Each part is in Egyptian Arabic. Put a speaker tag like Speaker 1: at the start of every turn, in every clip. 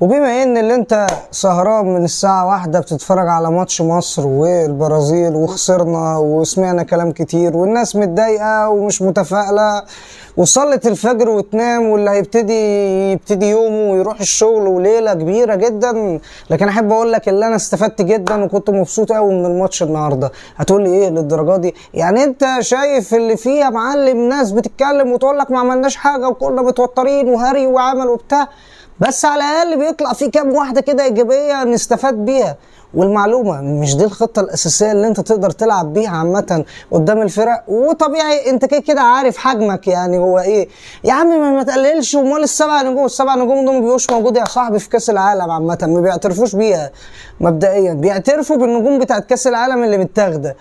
Speaker 1: وبما ان اللي انت سهران من الساعة 1 بتتفرج على ماتش مصر والبرازيل وخسرنا وسمعنا كلام كتير والناس متضايقة ومش متفائلة وصلت الفجر وتنام واللي هيبتدي يبتدي يومه ويروح الشغل وليلة كبيرة جدا، لكن احب اقول لك اللي انا استفدت جدا وكنت مبسوط قوي من الماتش النهارده. هتقول لي ايه للدرجة دي؟ يعني انت شايف اللي فيه يا معلم ناس بتتكلم وتقول لك ما عملناش حاجة وكنا متوترين وهري وعمل وبتاع، بس على الاقل بيطلع في كام واحدة كده ايجابية نستفاد بيها. والمعلومه مش دي الخطة الاساسية اللي انت تقدر تلعب بيها عامة قدام الفرق، وطبيعي انت كده كده عارف حجمك يعني هو ايه يا عم، ما تقللش. ومال السبع نجوم، السبع نجوم دول ما بيبقوش موجود يا صاحبي في كاس العالم عامة، ما بيعترفوش بيها مبدئيا، بيعترفوا بالنجوم بتاعت كاس العالم اللي متاخده.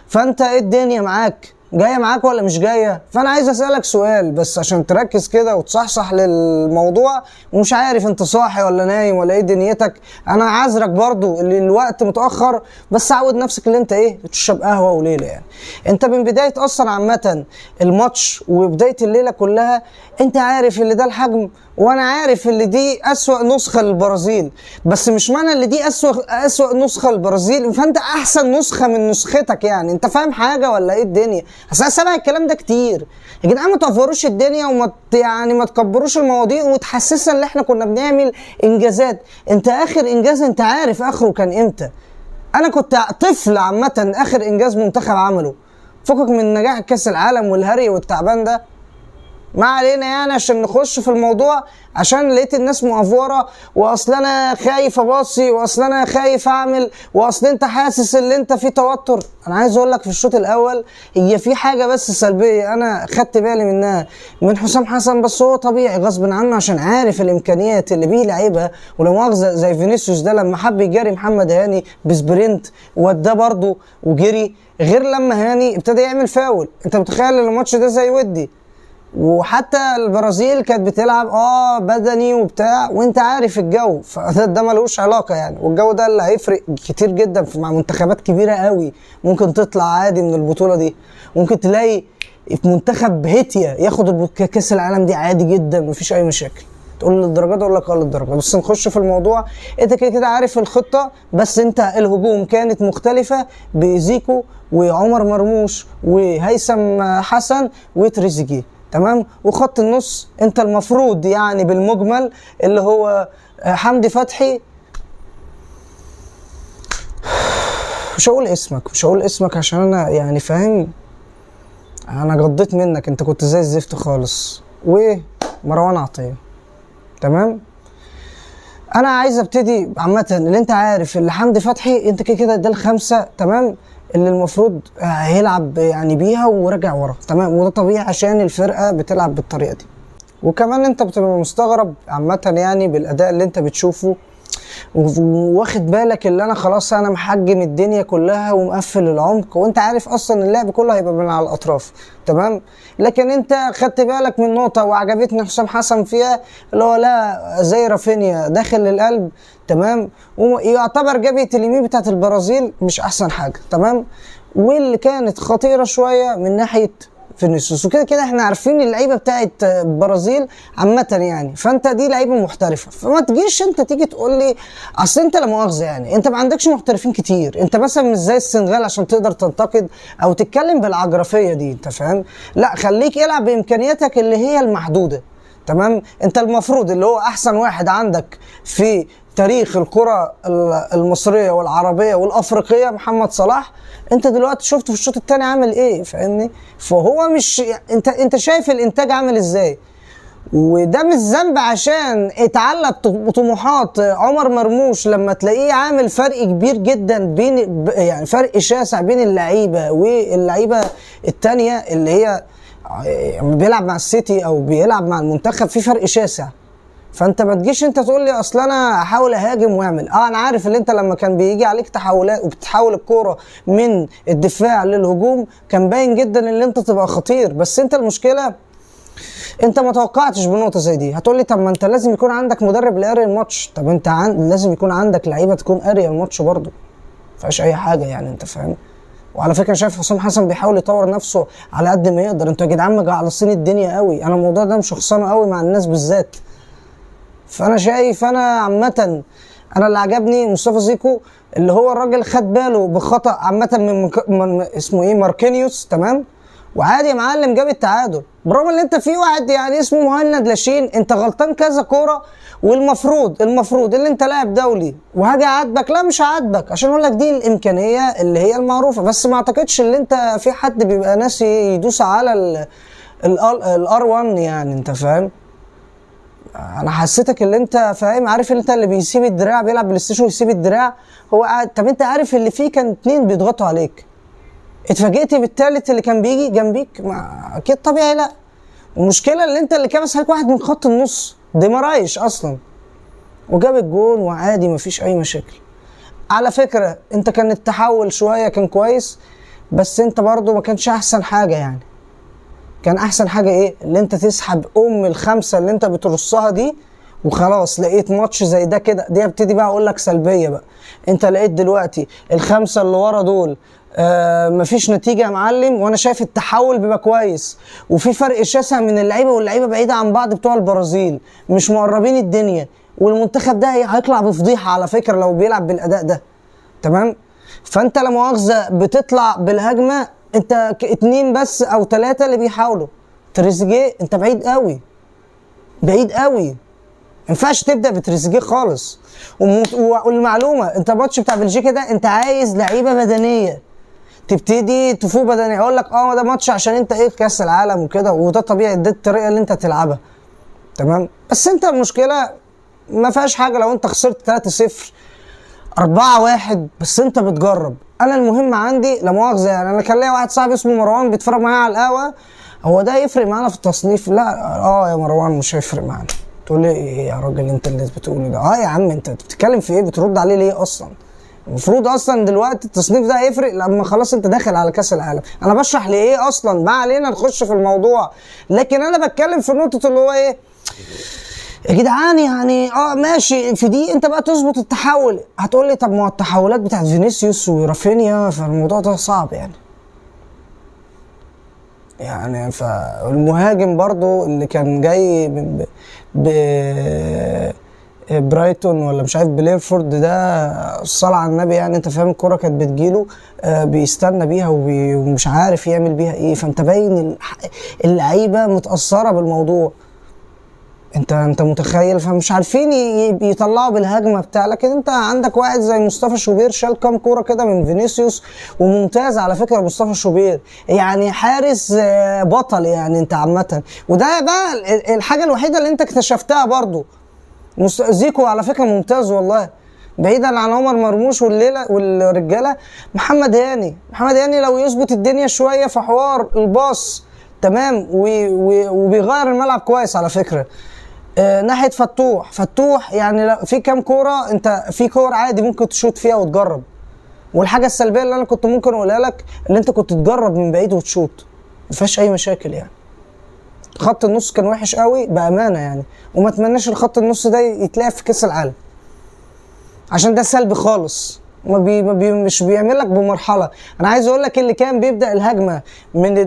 Speaker 1: فانت ايه الدنيا معاك؟ جاية معاك ولا مش جاية؟ فانا عايز اسالك سؤال بس عشان تركز كده وتصحصح للموضوع، ومش عارف انت صاحي ولا نايم ولا ايه دنيتك. انا عذرك برضو اللي الوقت متاخر، بس عود نفسك اللي انت ايه تشرب قهوة وليلة. يعني انت من بداية اصلا عامة الماتش وبداية الليلة كلها انت عارف اللي ده الحجم، وانا عارف اللي دي اسوأ نسخه للبرازيل، بس مش معنى اللي دي اسوأ نسخه للبرازيل فانت احسن نسخه من نسختك. يعني انت فاهم حاجة ولا ايه الدنيا؟ اصل انا سامع الكلام ده كتير يا جدعان، ما تفوروش الدنيا وما يعني ما تكبروش المواضيع وتحسسنا ان احنا كنا بنعمل انجازات. انت اخر انجاز انت عارف اخره كان امتى؟ انا كنت طفل عامة اخر انجاز منتخب عمله، فكك من نجاح كاس العالم والهري والتعبان ده، ما علينا يعني عشان نخش في الموضوع، عشان لقيت الناس مقفوره واصل انا خايف اباصي واصل انا خايف اعمل واصل انت حاسس ان انت في توتر. انا عايز اقول لك في الشوط الاول هي في حاجة بس سلبية انا خدت بالي منها من حسام حسن، بس هو طبيعي غصب عنه عشان عارف الامكانيات اللي بيه لعيبة، ولا مؤاخذة زي فينيسيوس ده لما حب يجري محمد هاني ب sprint وده برضه وجري، غير لما هاني ابتدى يعمل فاول. انت متخيل ان الماتش ده زي ودي، وحتى البرازيل كانت بتلعب بدني وبتاع وانت عارف الجو، فده ملوش علاقة يعني، والجو ده اللي هيفرق كتير جدا مع منتخبات كبيرة قوي ممكن تطلع عادي من البطولة دي، ممكن تلاقي منتخب هيتيا ياخد كاس العالم دي عادي جدا مفيش اي مشاكل. تقول للدرجة دي اقول لك للدرجة. بس نخش في الموضوع، انت كده كده عارف الخطة، بس انت الهجوم كانت مختلفة بزيكو وعمر مرموش وهيثم حسن وتريزيجيه، تمام؟ وخط النص انت المفروض يعني بالمجمل اللي هو حمدي فتحي، مش هقول اسمك، مش هقول اسمك عشان انا يعني فاهم انا غضيت منك، انت كنت زي الزفت خالص، ومروان عطية، تمام؟ انا عايز ابتدي عامة اللي انت عارف اللي حمدي فتحي انت كده كده ده الخمسة، تمام؟ اللي المفروض هيلعب يعني بيها وراجع ورا، تمام؟ وده طبيعي عشان الفرقة بتلعب بالطريقة دي. وكمان انت بتبقى مستغرب عامة يعني بالاداء اللي انت بتشوفه، واخد بالك اللي انا خلاص انا محجم الدنيا كلها ومقفل العمق، وانت عارف اصلا اللعب كله هيبقى من على الاطراف، تمام؟ لكن انت خدت بالك من نقطة وعجبتني حسام حسن فيها، اللي هو لا زي رافينيا داخل للقلب، تمام؟ ويعتبر جبهة اليمين بتاعت البرازيل مش احسن حاجة، تمام؟ واللي كانت خطيرة شوية من ناحية فينيسيوس، وكده كده احنا عارفين اللعيبة بتاعت البرازيل عامة يعني، فانت دي لعيبة محترفه، فما تجيش انت تيجي تقول لي اصل انت لا مؤاخذة يعني انت ما عندكش محترفين كتير، انت مثلا مش زي السنغال عشان تقدر تنتقد او تتكلم بالعجرفيه دي، انت فاهم؟ لا خليك العب بامكانياتك اللي هي المحدودة، تمام؟ انت المفروض اللي هو احسن واحد عندك في تاريخ الكرة المصرية والعربية والأفريقية محمد صلاح، انت دلوقتي شفته في الشوط الثاني عامل ايه، فاهمني؟ فهو مش انت شايف الانتاج عامل ازاي، وده مش ذنب عشان اتعلق طموحات عمر مرموش لما تلاقيه عامل فرق كبير جدا بين يعني فرق شاسع بين اللعيبة واللعيبة الثانية اللي هي بيلعب مع السيتي او بيلعب مع المنتخب، في فرق شاسع. فانت ما تجيش انت تقول لي اصل انا احاول اهاجم واعمل، انا عارف ان انت لما كان بيجي عليك تحولات وبتحول الكورة من الدفاع للهجوم كان باين جدا ان انت تبقى خطير، بس انت المشكلة انت ما توقعتش بنقطة زي دي. هتقول لي طب ما انت لازم يكون عندك مدرب اللي قاري الماتش، طب انت لازم يكون عندك لعيبة تكون قارية الماتش برضه، ما فيهاش اي حاجة يعني، انت فاهم؟ وعلى فكرة شايف حسام حسن بيحاول يطور نفسه على قد ما يقدر. انتوا يا جدعان مجعلصين الدنيا قوي، انا الموضوع ده مش شخصانه قوي مع الناس بالذات. فانا شايف، انا عامة انا اللي عجبني مصطفى زيكو، اللي هو الراجل خد باله بخطا عامة من اسمه ايه، ماركينيوس، تمام، وعادي يا معلم جاب التعادل، برغم ان انت في واحد يعني اسمه مهند لاشين، انت غلطان كذا كورة، والمفروض ان انت لاعب دولي وهاجي اعاتبك، لا مش هعاتبك عشان اقول لك دي الامكانية اللي هي المعروفة، بس ما اعتقدش ان انت في حد بيبقى ناسي يدوس على ال R 1 يعني، انت فاهم؟ انا حسيتك اللي انت فاهم، عارف انت اللي بيسيب الدراع بيلعب بلاي ستيشن ويسيب الدراع هو قاعد. طب انت عارف اللي فيه كان 2 بيضغطوا عليك، اتفاجئت بالتالت اللي كان بيجي جنبيك؟ ما اكيد طبيعي. لا المشكلة اللي انت اللي كابس عليك واحد من خط النص دي مرايش اصلا، وجاب الجون وعادي مفيش اي مشاكل. على فكرة انت كان التحول شوية كان كويس، بس انت برضو ما كانش احسن حاجة يعني. كان احسن حاجة ايه؟ اللي انت تسحب ال5 اللي انت بترصها دي وخلاص. لقيت ماتش زي ده كده، دي ابتدي بقى اقول لك سلبية بقى. انت لقيت دلوقتي ال5 اللي ورا دول مفيش نتيجة يا معلم، وانا شايف التحول بيبقى كويس، وفي فرق شاسع من اللعيبة، واللعيبة بعيدة عن بعض بتوع البرازيل مش مقربين الدنيا، والمنتخب ده هيطلع بفضيحه على فكرة لو بيلعب بالاداء ده، تمام؟ فانت لا مؤاخذة بتطلع بالهجمه، انت 2 بس او 3 اللي بيحاولوا. تريزيجيه انت بعيد قوي، بعيد قوي، ما ينفعش تبدا بتريزيجيه خالص. والمعلومه انت الماتش بتاع بلجيكا ده انت عايز لعيبة بدنية تبتدي تفوق بدنيا، اقول لك ده ماتش عشان انت ايه كاس العالم وكده، وده طبيعي، دي الطريقة اللي انت تلعبها، تمام؟ بس انت المشكلة ما فيهاش حاجة لو انت خسرت 3-0 4-1، بس انت بتجرب. انا المهم عندي لا مؤاخذة يعني، انا كان ليا واحد صاحبي اسمه مروان بيتفرج معايا على القهوة، هو ده يفرق معانا في التصنيف؟ لا يا مروان مش هيفرق معانا. تقول لي ايه يا راجل انت اللي بتقوله ده؟ يا عم انت بتتكلم في ايه؟ بترد عليه ليه اصلا؟ المفروض اصلا دلوقتي التصنيف ده هيفرق لما خلاص انت داخل على كاس العالم. انا بشرح ليه اصلا، ما علينا نخش في الموضوع، لكن انا بتكلم في نقطة اللي هو ايه يا جدعان يعني. ماشي في دي انت بقى تظبط التحول. هتقول لي طب ما التحولات بتاعت فينيسيوس ورافينيا، فالموضوع ده صعب يعني. يعني فالمهاجم برضو اللي كان جاي ب برايتون ولا مش عارف بلينفورد ده، الصلاة على النبي يعني، انت فاهم، الكرة كانت بتجيله بيستنى بيها ومش عارف يعمل بيها ايه. فانت باين اللعيبة متأثرة بالموضوع، انت متخيل، فمش عارفين يطلعوا بالهجمه بتاع. لكن انت عندك واحد زي مصطفى شوبير شال كام كورة كده من فينيسيوس، وممتاز على فكرة مصطفى شوبير، يعني حارس بطل يعني انت عامة. وده بقى الحاجة الوحيدة اللي انت اكتشفتها برضو. زيكو على فكرة ممتاز والله، بعيدا عن عمر مرموش والليلة والرجاله. محمد هاني لو يظبط الدنيا شوية في حوار الباص، تمام، وبيغير الملعب كويس على فكرة. ناحية فتوح يعني في كام كورة، انت في كور عادي ممكن تشوط فيها وتجرب. والحاجة السلبية اللي انا كنت ممكن اقولها لك، اللي انت كنت تجرب من بعيد وتشوط، ما فيهاش اي مشاكل يعني. خط النص كان وحش قوي بامانه يعني، وما اتمناش الخط النص ده يتلعب في كاس العالم، عشان ده سلبي خالص، ما بي ما بي مش بيعمل لك بمرحلة. انا عايز اقول لك اللي كان بيبدا الهجمة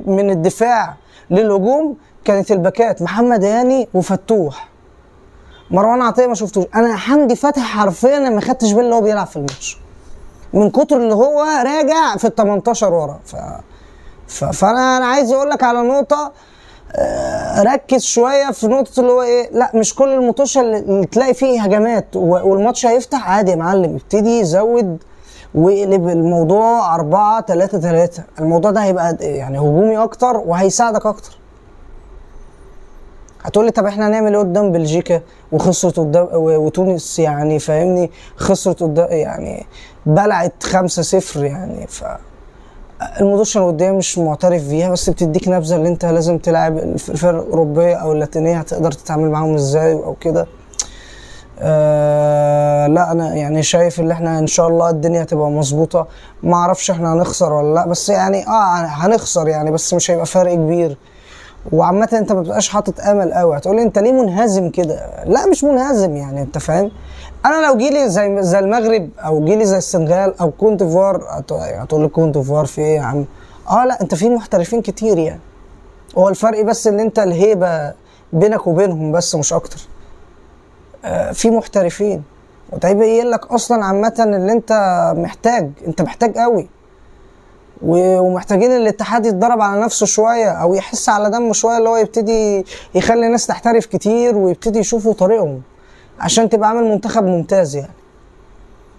Speaker 1: من الدفاع للهجوم كانت الباكات محمد هاني وفتوح. مروان عطية ما شفتوش. انا حمدي فتحي حرفيا ما خدتش بالي اللي هو بيلعب في الماتش من كتر اللي هو راجع في ال 18 ورا. فانا عايز اقول لك على نقطة، ركز شوية في نقطة اللي هو ايه، لا مش كل الماتش اللي تلاقي فيه هجمات والماتش هيفتح عادي يا معلم، ابتدي زود واقلب الموضوع 4-3-3. الموضوع ده هيبقى يعني هجومي اكتر وهيساعدك اكتر. هتقولي طب احنا هنعمل ايه قدام بلجيكا وخسرت قدام وتونس يعني، فاهمني، خسرت قدام يعني بلعت 5-0 يعني. ف الماتش الودية مش معترف بيها، بس بتديك نبذه اللي انت لازم تلعب الفرق الاوروبية او اللاتينية هتقدر تتعامل معاهم ازاي او كده. لا انا يعني شايف ان احنا ان شاء الله الدنيا هتبقى مظبوطة. ما اعرفش احنا هنخسر ولا لا، بس يعني هنخسر يعني، بس مش هيبقى فرق كبير. وعامة انت ما بتبقاش حاطط امل قوي. هتقولي انت ليه منهزم كده؟ لا مش منهزم يعني، انت فاهم. انا لو جيلي زي المغرب او جيلي زي السنغال او كوت ديفوار، هتقول لي كوت ديفوار في ايه يا عم؟ لا انت في محترفين كتير يعني، هو الفرق بس ان انت الهيبة بينك وبينهم بس مش اكتر. في محترفين، وده يبين لك اصلا عامة اللي انت محتاج، انت محتاج قوي، ومحتاجين الاتحاد يتدرب على نفسه شوية او يحس على دمه شوية، اللي هو يبتدي يخلي الناس تحترف كتير ويبتدي يشوفوا طريقهم عشان تبقى عامل منتخب ممتاز يعني.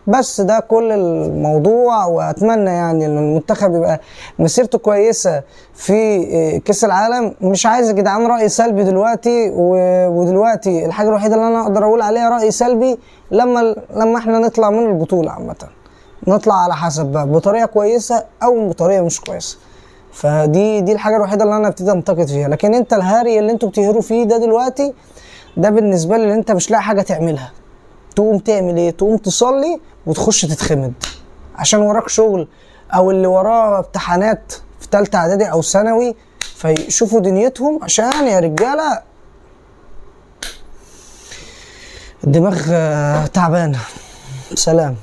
Speaker 1: بس ده كل الموضوع، واتمنى يعني ان المنتخب يبقى مسيرته كويسة في كاس العالم. مش عايز يا جدعان راي سلبي دلوقتي، ودلوقتي الحاجة الوحيدة اللي انا اقدر اقول عليها راي سلبي لما احنا نطلع من البطولة عامة، نطلع على حسب بقى بطريقة كويسة او بطريقة مش كويسة. فدي الحاجة الوحيدة اللي انا ابتدي انتقد فيها. لكن انت الهاري اللي انتوا بتهروا فيه ده دلوقتي، ده بالنسبة لي اللي انت مش لاقي حاجة تعملها، تقوم تعمل ايه؟ تقوم تصلي وتخش تتخمد عشان وراك شغل، او اللي وراه امتحانات في ثالثة اعدادي او ثانوي، فيشوفوا دنيتهم. عشان يا رجاله الدماغ تعبانة. سلام.